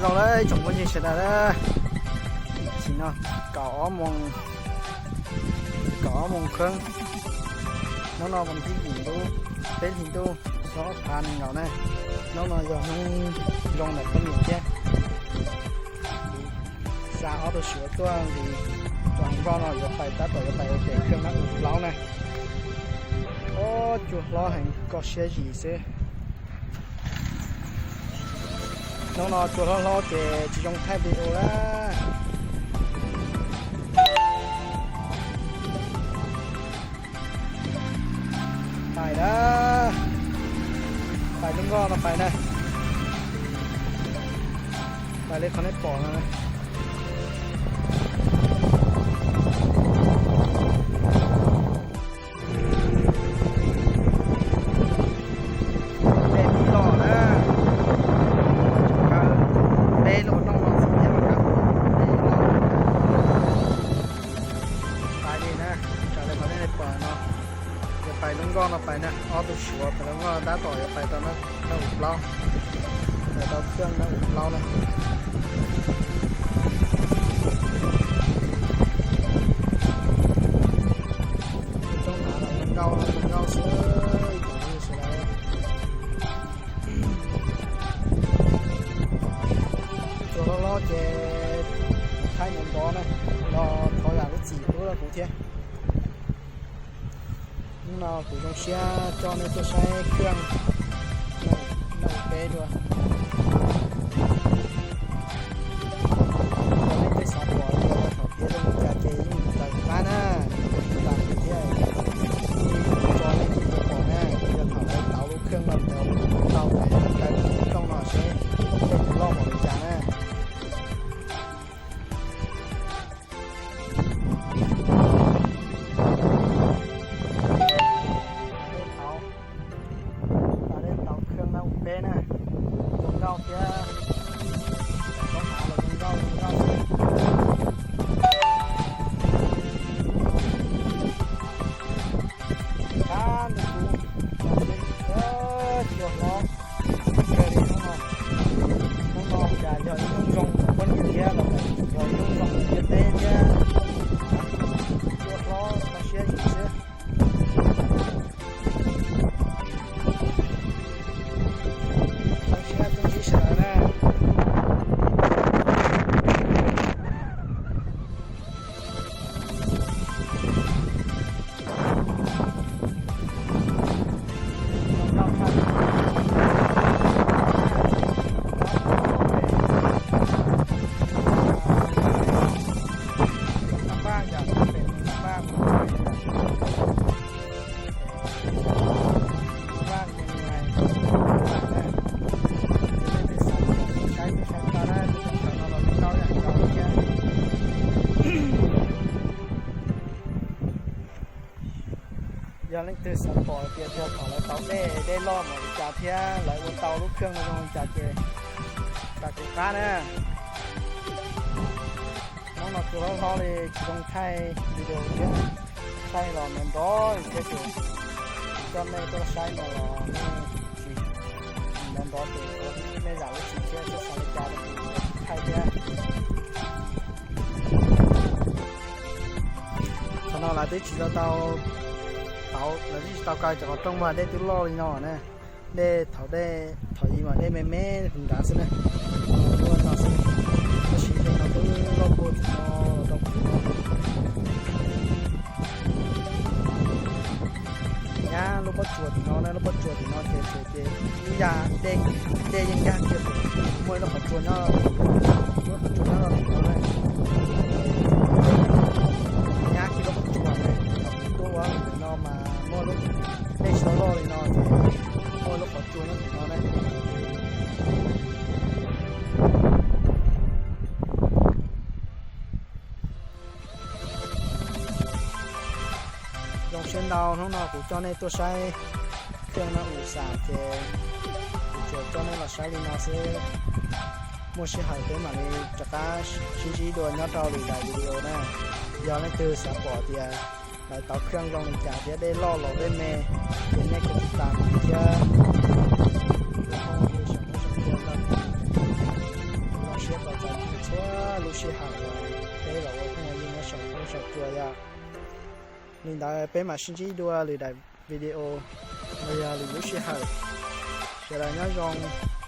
Zoo lawm ib tsoom phooj ywg sawv daws, tam sim no kaum ob moos, kaum ob moos kheeb. Hnub no vas thib yim lub peb hlis ntuj xyoo ob phav nees nkaum na. Hnub no yog hnub zoo ntawm poj niam thiab. Xa ob tug suav tuaj nqis tso nkoj no yuav pais, tab tom yuav pais ua pem kheej nab u plaub na. Ob, cua hlob heev, koj siab zis xwb. Hnub no cua hlob hlob ces tsis zoo thaij video lawm. Pais na, pais lub nkoj no pais na. Pais li qhov nej pom no. Dej tib loj na, peb lub qhov rooj no xwb thiab los kav dej loj. Pais li na, raws li qhov nej pom no, yuav pais lub nkoj no pais na, ob tug suav pais lub nkoj tab tom yuav pais rau nab u plaub, pais rau kheej nab u plaub na. Coob hav los zoo nkauj, zoo nkauj xwb, ib tsoom phooj ywg sawv daws. Cua hlob hlob ces thaij ntov ntov na, los thov zam lub txim pub rau kuv thiab. Hnub no kuv zoo siab coj nej tuaj saib kheej nab u peb dua. Ua nej tej xav pom tias thaum piav zoo li cas ces yeej tawm qab na, nej tus tas kuv thiab, tso nej thiaj yuav pom na. Yog thaum lawv tauv lub kheej no tau lawv kaw lub rooj no seb dej puas loj npaum li cas na. Dej tauv, dej tauv kheej nab u peb na, zoo nkauj thiab. Tsob hav los zoo nkauj zoo nkauj. Qab ntuj kub, cua hlob kawg li hnub no. Hnub no cas yog ib hnub zoo poj niam thiab los yog ib hnub zoo ntiaj teb thiab. Cua hlob kho siab yim xwb. Zoo siab tub ntsib sawv daws na. Yog leej twg xav pom tias yog thaum lawv tau dej, dej loj npaum li cas thiab lawv ua tau lub kheej zoo li cas ces tau kuv qab na. Hnub no cua hlob hlob li tsis zoo thaij video thiab, thaij los nrov nrov li thiab ces coj nej tuaj saib no los nej tsis nrov nrov ces nej zam lub txim thiab, txhob xav li cas rau kuv thaij thiab. Qhov no lawv twb tsis tau, tau, lawv twb tsis tau kaw cov qhov rooj mas dej twb loj li no na. Dej thaum, dej thaum ub mas dej me me nrad xwb na. Loj no xwb, tab sis dej no twb loj puag tim no los rau tim no. Nyab lub pob tsuas tim no na, lub pob tsuas tim no ces, ces ib yam dej, dej yeej nkag kiag, muaj ib lub qhov tsua nyob, lub qhov tsua nyob rau tim no na. Nyab kiag lub pob tsuas na, thaum kuv tuaj ua tim no mas muaj lub, dej tsis tau loj li no ces muaj lub qhov tsua nyob tim no na. Zoo siab ntau hnub no kuv coj nej tuaj saib kheej na, ua xav ces kuv tsuas coj nej los saib li no xwb. Muaj sij hawm peb mam li rov qab sib ntsib dua nyob rau lwm daim video na. Yog leej twg xav pom tias lawv tau kheej zoo li cas thiab dej loj los dej me, ces nej kuj tiv tam thiab. Ua hauj lwm saum huab saum cua ntag. thiab tos txais txhua lub sij hawm uas peb los ua phooj ua ywg nyob saum huab saum cua yom. Li ntawd peb mam sib ntsib dua lwm daim video los yog lwm lub sij hawm. Sawv daws nyob zoo.